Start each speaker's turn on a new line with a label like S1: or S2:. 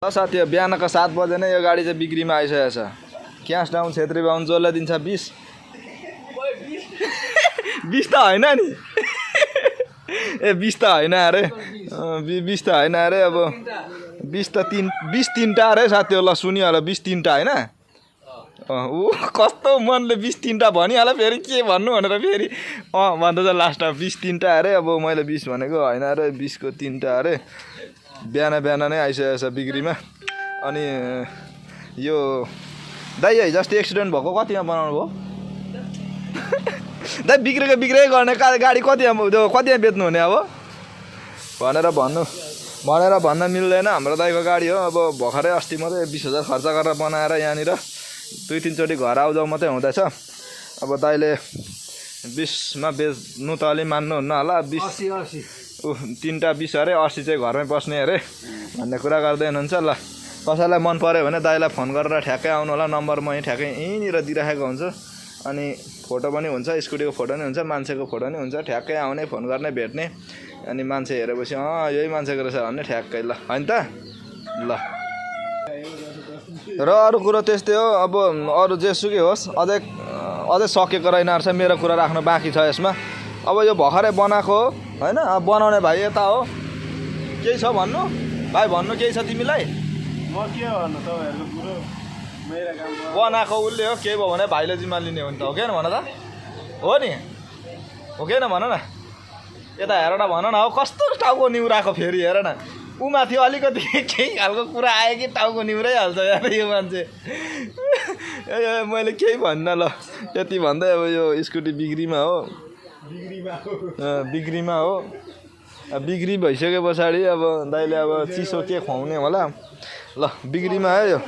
S1: साथी बिहानको 7 बजे नै यो गाडी चाहिँ बिक्रीमा आइसकेको छ। क्यास डाउन छेत्री बाहुन जसले दिन्छ 20 20 त होइन नि ए 20 त होइन अरे 20 त होइन अरे अब 20 त 20 3टा अरे साथी ल सुनिहाल्यो 20 3टा होइन ऊ कस्तो मनले 20 3टा भनिहाल्यो फेरि के भन्नु भनेर फेरि भन्दा चाहिँ लास्टमा 20 3टा अरे अब मैले 20 भनेको होइन अरे 20 को 3टा अरे बिहान नै आइसकेको छ बिक्रीमा। अनि यो दाइ हिजो एक्सिडेन्ट भएको कतिमा बनाउनु भयो दाइ बिक्री गर्ने गाडी कतिमा बेच्नु हुने अब भनेर भन्न मिल्दैन। हाम्रो दाइको गाडी हो अब भर्खरै अस्ति मात्रै 20,000 खर्च गरेर बनाएर यहाँनिर 2-3 चोटि घर आउजाउ मात्रै हुँदैछ। अब दाइले 20 मा बेच्नु त अलि मान्नुहुन्न होला 20 3टा 20 अरे 80 चाहिँ घरमै बस्ने अरे भन्ने कुरा गर्दै हुनुहुन्छ। ल कसैलाई मन पर्यो भने दाइलाई फोन गरेर ठ्याक्कै आउनु होला। नम्बर म ठ्याक्कै यहीँनिर दिइराखेको हुन्छु। अनि फोटो पनि हुन्छ स्कुटीको फोटो नि हुन्छ मान्छेको फोटो नि हुन्छ। ठ्याक्कै आउने फोन गर्ने भेट्ने अनि मान्छे हेरेपछि यही मान्छेको रहेछ भन्ने ठ्याक्कै ल होइन त ल। र अरू कुरो त्यस्तै हो। अब अरू जेसुकै होस् अझै सकेको रहेन रहेछ। मेरो कुरा राख्नु बाँकी छ यसमा। अब यो भर्खरै बनाएको हो होइन। बनाउने भाइ यता हो केही छ भन्नु भाइ भन्नु केही छ तिमीलाई?
S2: म के भन्नु तपाईँहरूको कुरो मेरो काम
S1: बनाएको उसले हो केही भयो भने भाइले जिम्मा लिने हो नि त हो कि भन त हो नि हो कि भन न यता हेर न भन न हो कस्तो टाउको निहुराएको फेरि हेर न ऊ माथि अलिकति केही खालको कुरा आयो कि टाउको निहुराइहाल्छ यार यो मान्छे मैले केही भन्न ल यति भन्दै अब यो स्कुटी बिक्रीमा हो बिक्री भइसके पछाडि अब दाइले अब चिसो के खुवाउने होला ल बिक्रीमा आयो यो